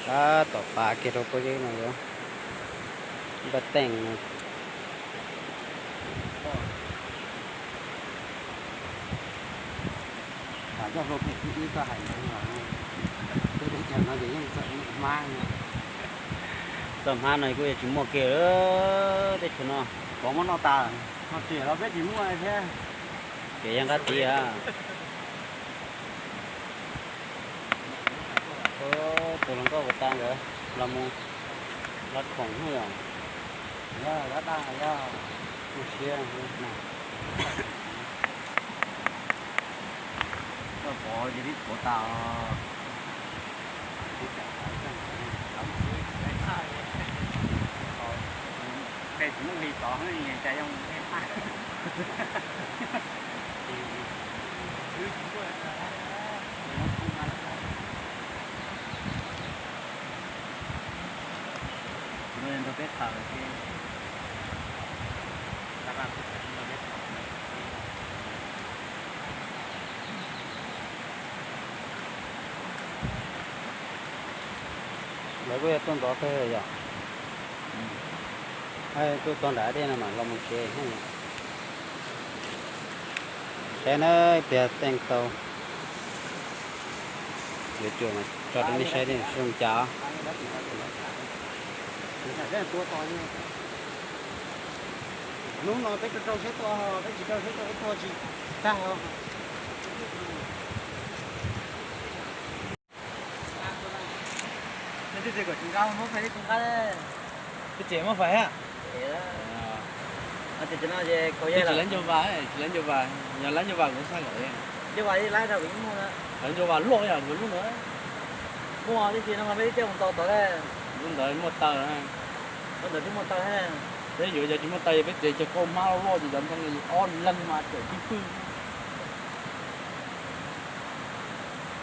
Tab tom pav kiag rau pob zeb no yuav npaj teej no. Txoj hlua phem thib ib koj hais ntawd, peb teb chaws no ces yeej txawm hmab no. Txoj hmab no kuj yuav tsis muaj kiag teb chaws no. Pov muab noj tas, noj tsis los peb tsis muaj thiab. Ces yog nqab tiv a. Tus hluas nkauj puas tas ntawd los mus los khoom hnub yom. Yog, yog, yog, tu siab. Koj pov ces tib pov tas. Tej tsis muaj li tod cas yoo. Nrog peb tham lawm ces, lawv kuj yog tuaj ntxov kawg yom. Tuaj txog nram dej no mam los mus tsev. Saib na, pliag teej tau, yuav tso rau nej saib zoo cas. Hnub no peb rau rau saib tua, peb tsis rau saib tua ib tug tsis tag. Twb tseem muab fais a. Tsis laib ncua vas, tsis laib ncua vas, yog laib ncua vas kuv txhaj kom. Laib ncua vas loj yom, kuv lub ntawd. Muaj ib txhia no mas peb coj mus tau tod. Lub ntawd muaj taw. Lub ntawd twb muaj taw. Peb yuav cov tsis muaj taw, peb tsev cov kaub hmab loj loj ces cov ntoo ob leeg mas tseem pib pwj.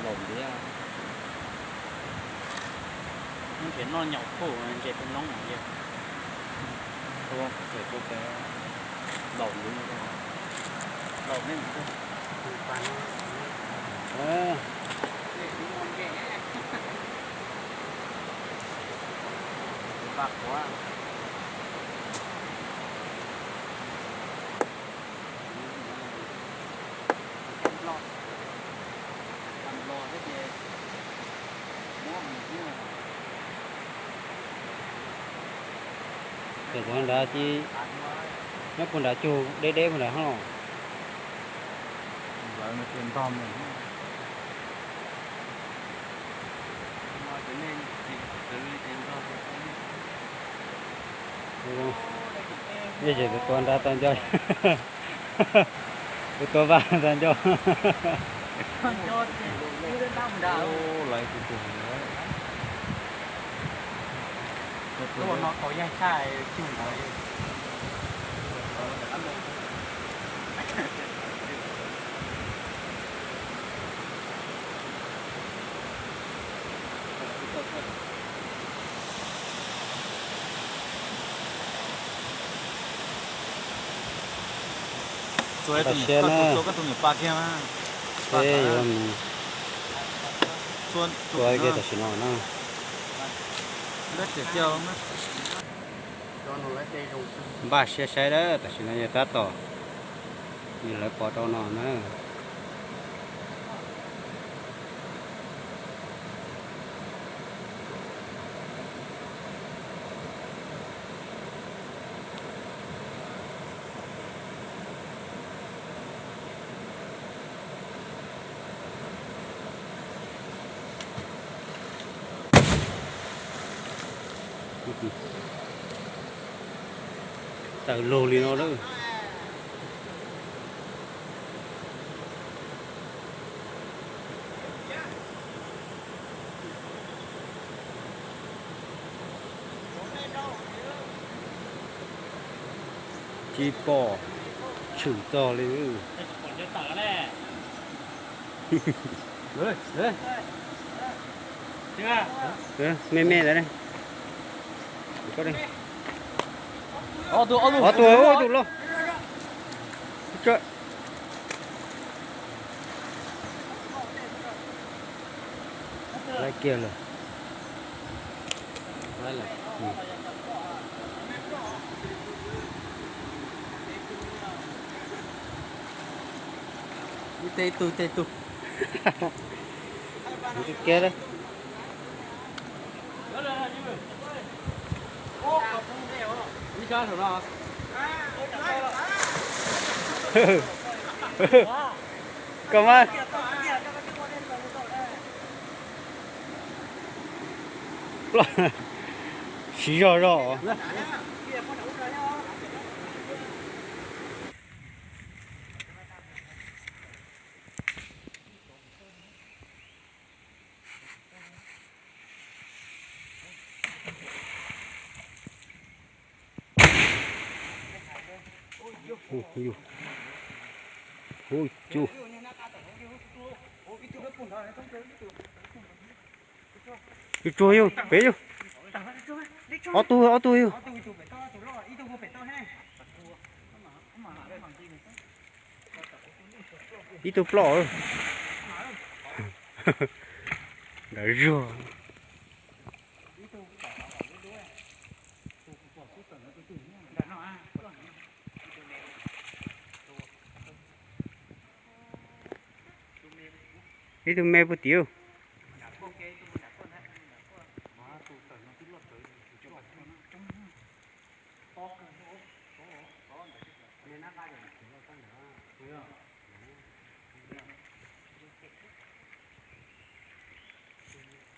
Laus ntiav. Noj nyaum phuj ntses peb noob no. Laus ntiav. Laus ne. Cov nrad ces nyob puag nrad cug deb deb puag nrad hos. Yog ces tus tua nrad tau nco. Tus tua vas tau nco. Lawv tus tus no tau yag tshaj cug ntawd. Tam sim no, seb yuav mus tua kiag tam sim no na. Npaj siab saib lawm, tam sim no yog tab tom nws lawv pov rau no na. Tawm lug li no lawm. Tsis pom tshwm txog li. Me me ntawd. Ob tug, ob tug loj. Lawv kiag lawm. Ib tug ib tug. Koj mas. Siv zog zog. Hu cu. Yus tsuag yus pem yus. Ob tug ob tug yus. Ib tug ploj. Nram zuag. Ib tug me puag tim.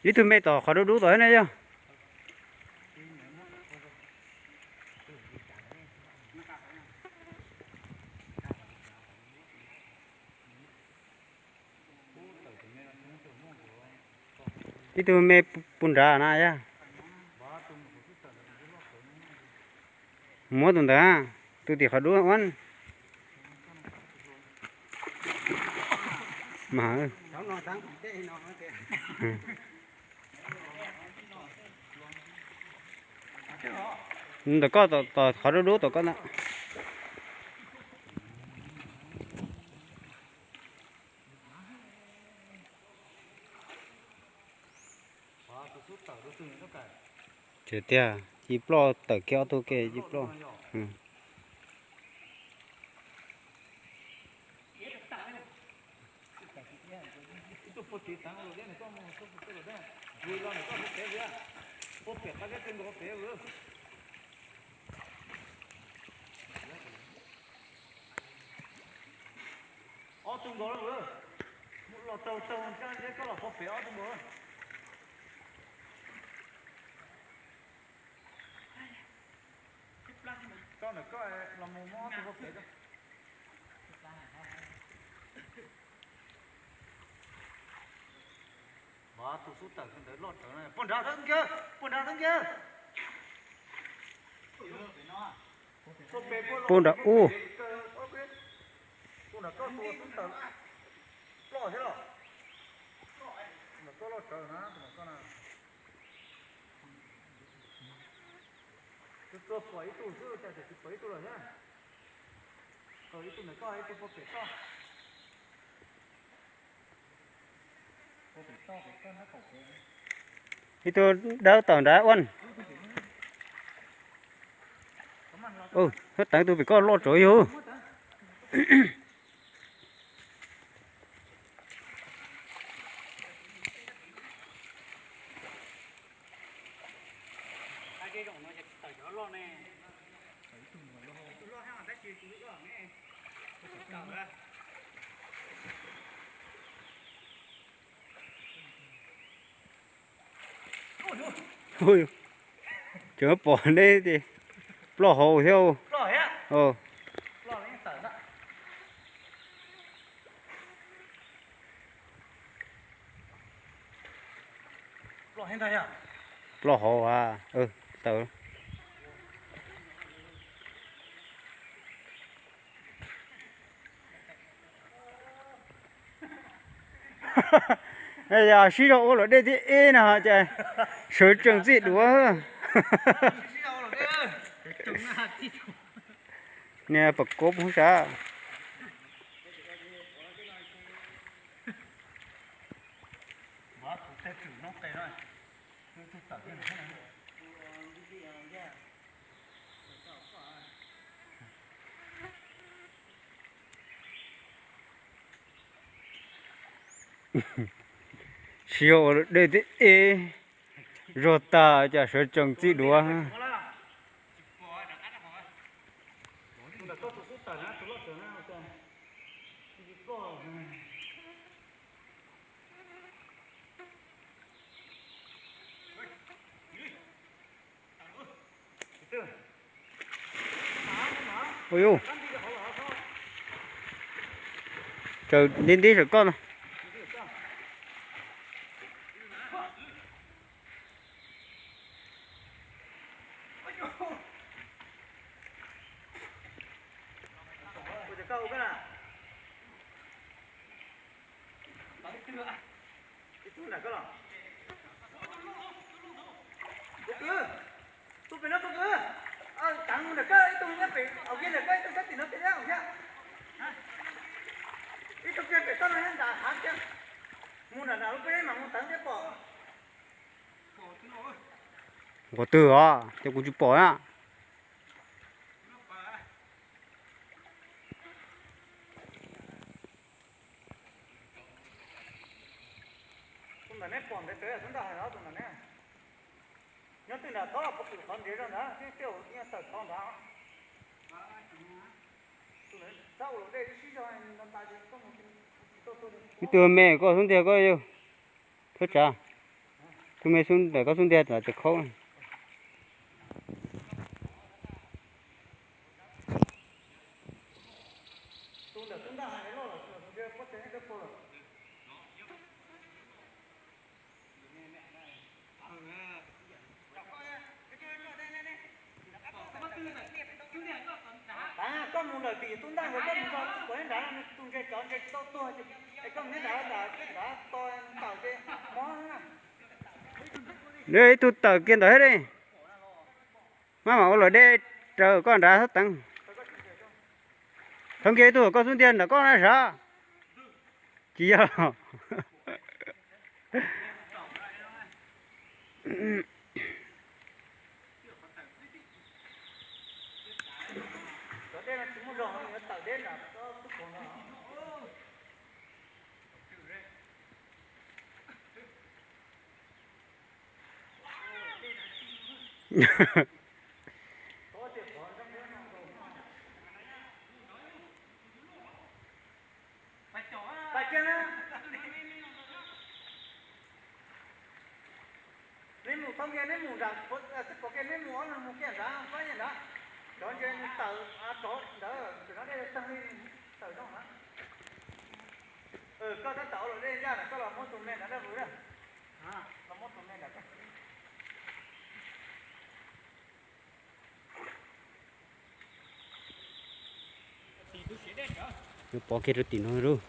Ib tug me tom qhov dub dub tod ne yog. Ib tug me pu nrad na yog. Muab tus ntawd, tus tim qhov dub ua. Mas ntawm koj, tom qhov dub dub tom koj ntawd. Ces tiag, ci ploj tawm kiag ob tug ke ci ploj. Ob tug nkaus lawm. Los tau tau, koj los pov pem ob tug nkaus. Koj ntawm koj los mus muab ob tug pov pem. Tus xub tawm ntawd loj rawv, puag nrad thawb kiag, puag nrad thawb kiag. Puag nrad ub. Tus nram koj tus xub tawm ploj thiab los? Tus nram koj loj rawv na, tus nram koj na. Tus txua pom ib tug xwb, cas tsis pom ib tug lawm thiab. Ib tug ntawm koj, ib tug puag pem koj. Ib tug dawb tawm nrad ua. Ub, teev tus pem koj loj tsawv yug. Ui, tseem pom neb tias ploj hauv thiab. Ploj hauv a, tawm. Yog sib zog ua luam dej thiab eb no ces sawv tsees txij duav. Niag pom kob poob sav. Tsis yog ua dej twb ev zog tag cas sawv tsees txij duav. Ui, tsaws nti nti saum koj no. Tus kwv, tus pem no tus kwv, teev mus ntawm koj ib tug nyob pem, hauv kiag ntawm koj ib tug sab tim no pem thiab thiab. Ib tug kiag pem toj no nyob nram hav kiag. Mus nram nram lub pob zeb mas mus teev thiab pom. Nqus twg os, ces kuv tsis pom na. Tus ntawm neb pom ntev tawv xwb ntag, tus ntawm neb. Nyob twg nram tod puas pom qhov ntiav zog ntawd, twb tiaj hauv nyob tawm tod ntawd. Ib tug me koj xub ntiag koj yawg, thawj tsav. Tus me xub ntawm koj xub ntiag tes khaub. Koj mus ntawm tim tub ntaj ntawd, koj mus txog puag nrad, tus ntses cov ntses tsis tau tuag, es koj mus nrad, nrad to tawm ces mob na. Ib tug tawm kiag ntawd thiab li. Maj mam ua luam dej raws koj nrad xub teev. Thov kiag ib tug koj xub ntiag nram koj na sav. Tsis yog. Neb mus tau kiag, neb mus nram, txij pom kiag neb mus ob leeg mus kiag nrad, nrad, cov ntses tawm, cov ntawd tawm no dej tag li, tawm zoo na. Koj tab tom ua luam dej ncaj na, koj los muab tus me nrad daj vwm na. Los muab tus me nrad. Yuav pov kiag rau tim no lauj.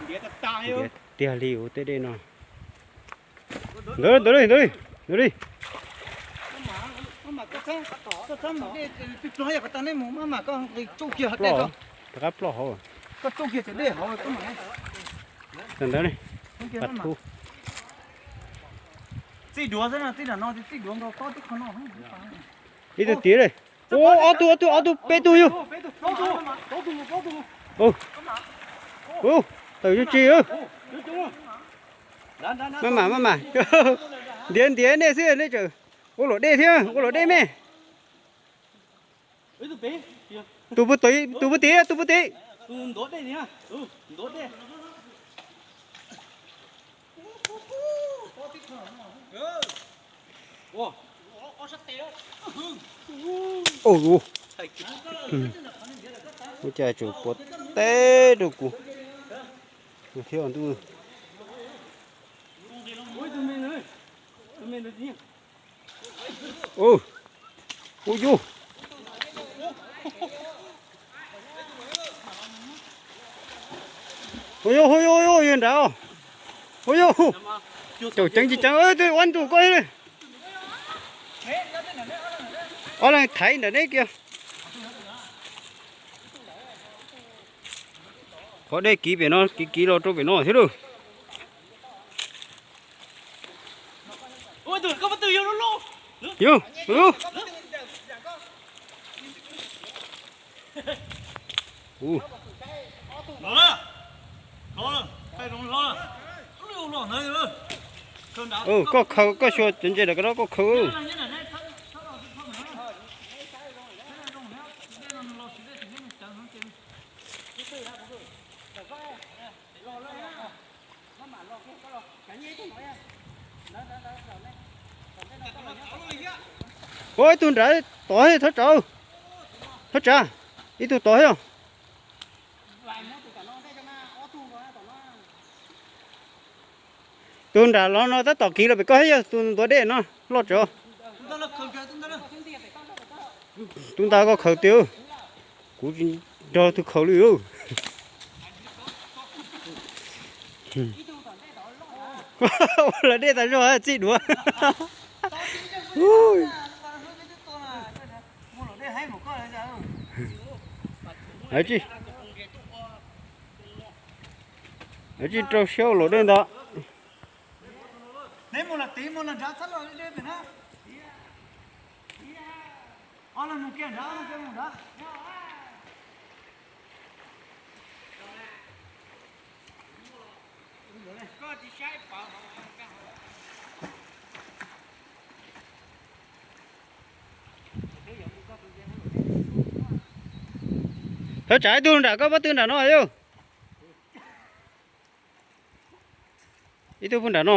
Ntiav tiag li ua tej dej no. Ntawd li, ntawd li, ntawd li, ntawd li. Rov qab ploj hauv. Ntawd li. Pas thu. Txij duav xwb, txij nram no, txij duav nkaus tob tib qho no. Ib tug tid li. Ua ob tug, ob tug, ob tug, peb tug yug. Tawm yuav tsis. Maj mam, maj mam. Ntiav ntiav nej xwb, nej tseem ua luam dej thiab, ua luam dej me. Tus puag tid, tus puag tid, tus puag tid. Ua cas tseem pov teb rau kuv thiab ntuj. Ua yug, ua yug, ua yug, yog nrad. Ua yug, caum ceev tsis ceev, twb ua ntus koj li. Ob leeg thaiv ntawm neb kiag. Qhov dej kiv pem no, kiv kiv los rau pem no thiab lauj. Yus, yus. Koj khaws, koj xyuas cov ntses ntawm ko, koj khaws. Ua ib tug nrad tod, thov tsa, thov tsa, ib tug tod thiab. Tus nram los no tab tom kiv los pem koj thiab, yog tus ntuav dej no loj tsawv. Tus ntawd koj khaws tiag, kuv tsis nrog tus khaws li. Ua lawv dej tas zog txij duav. Tsis rau siab ua luam dej ntawd. Thov tsa ib tug nram, koj pob tw nram no yog. Ib tug pug nram no.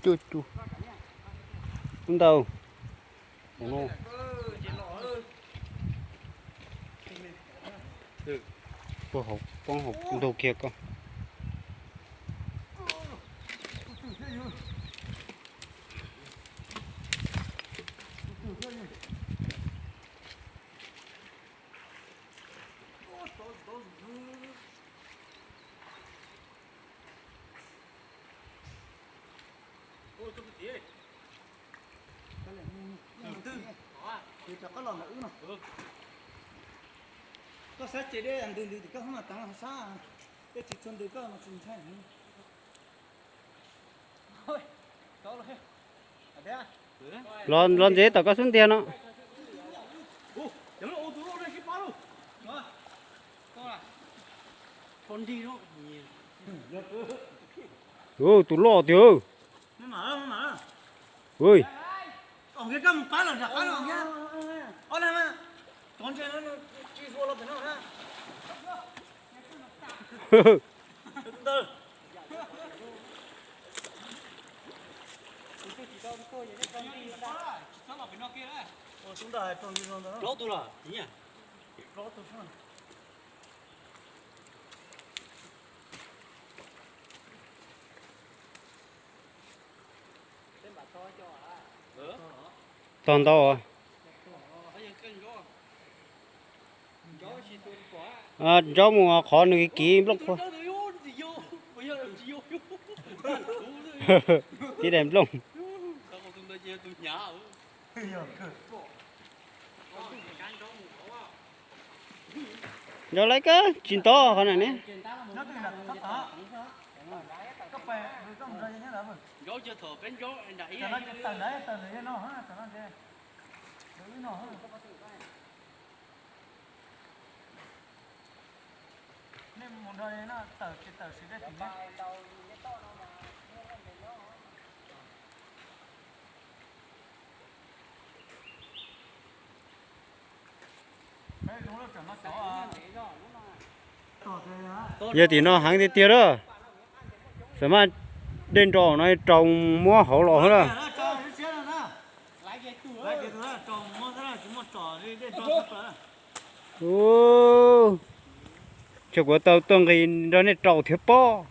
Cuj cuj. Ntau. Poob hauv ntug kiag koj. Koj saib ces dej ntws ntws tim koj hoob mas tav sab, dej tsis tshua ntws koj mas tsis ntshai. Los, los ntsev tom koj xub ntiag no. Tus loj tiag. Plaub tug los. Tog ntau. Ntsaub mus qhov nws kiv nplooj kua. Kiv daim nplooj. Ntsaub laib kawg tsis nto qhov na ne. Nej mus nrog tawm ces tawm sim dej tim ne. Yog tim no heev tiag tiag lawm. Xam maj dej nro no raus muab hauv los xwb lawm. Ua, tsam kuv tau tuaj nqis nrog nej raus thiab pob.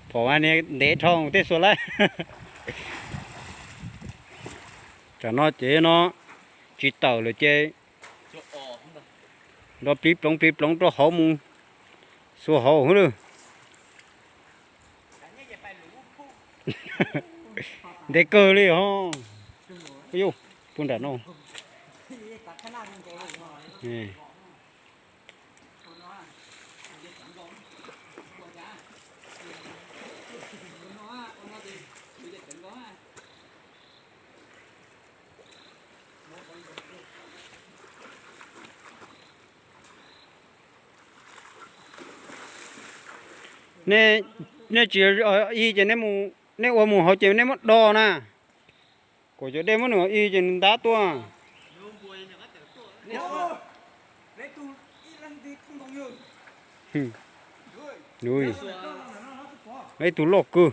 Phom mas niag ntev dhau tej xuas laij. Tsam no ces no tsis tawm lawm ces nrov pliv ploov pliv ploov rau hauv mus xuas hauv xwb lawm. Ntev kawg li os. Ub, puag nram no. Nej tsis ib ces nej ua mus hauv ces nej muab do na. Kom cov dej muab nws ib ces nws ntab tuaj. Ib tug loj kawg.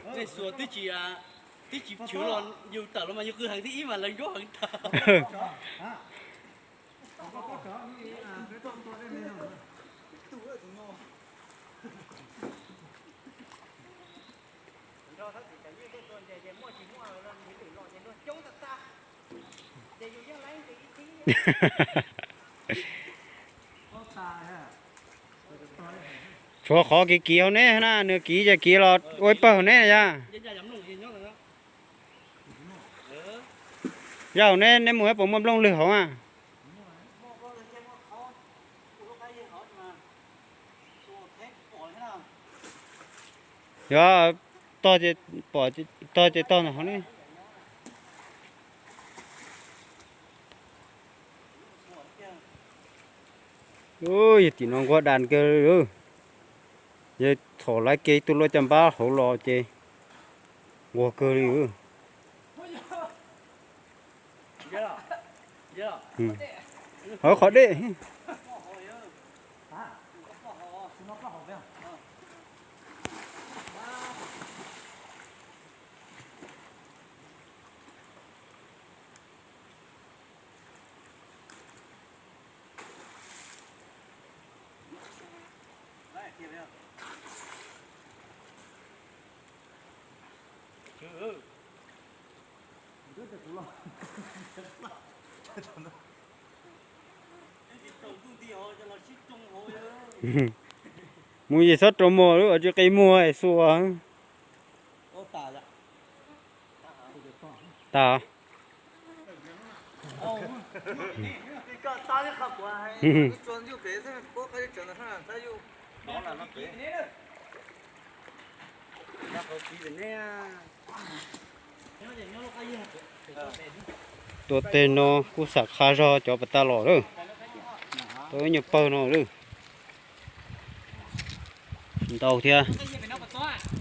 Tshuav qhov kiv kiv hauv neb na, nws kiv ces kiv los ua ib pawg hauv neb na yog. Yog hauv neb, neb mus puas muaj nplooj lwg hauv a? Yog, tog ces pom, tog ces tog ntawm hauv ne. Yog tim no nquag das kawg li. Yog txhom lawv kev tus luaj caj npab hauv los ces nquag kawg li. Hov qhov dej. Mus yim xob rau muag lub tsw qi muag es xuas. Tas. Tuaj teg no kuj xam qha zog cov pas tas los lawm. Tau ib nyuag pawg no lawm. Ntau thiab.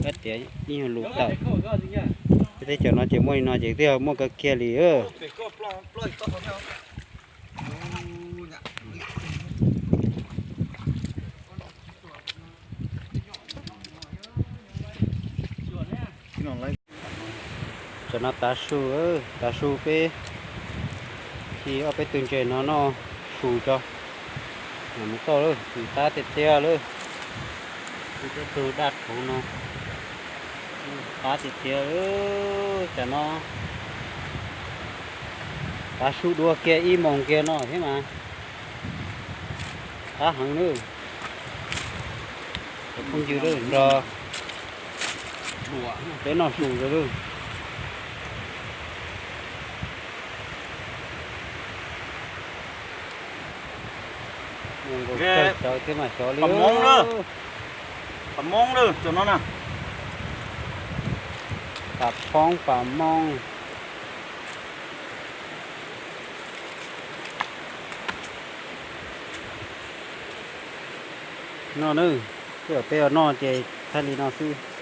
Kab tias ib nyuag lus tawm. Teb chaws no ces muaj li no ces twb yog muaj kawg kiag li. Tam no tav su, tav su peb khi ob peb tug ntses no noj su tso. Mus toj lawm, tsis qab tiag tiag lawm. Peb tug daj rhuv no qab tiag tiag lawm. Tam no tav su dua kiag ib moos kiag no thiab mas qab heev lawm. Cov phooj ywg lawm nrog peb noj su rau lawm. Nkaus tsawg sawv thiab mas xyov li. Pas Hmoob lawm, cov no na. Pas Hmoob, Pas Hmoob. No na, peb ua noj ces thaij li no xwb.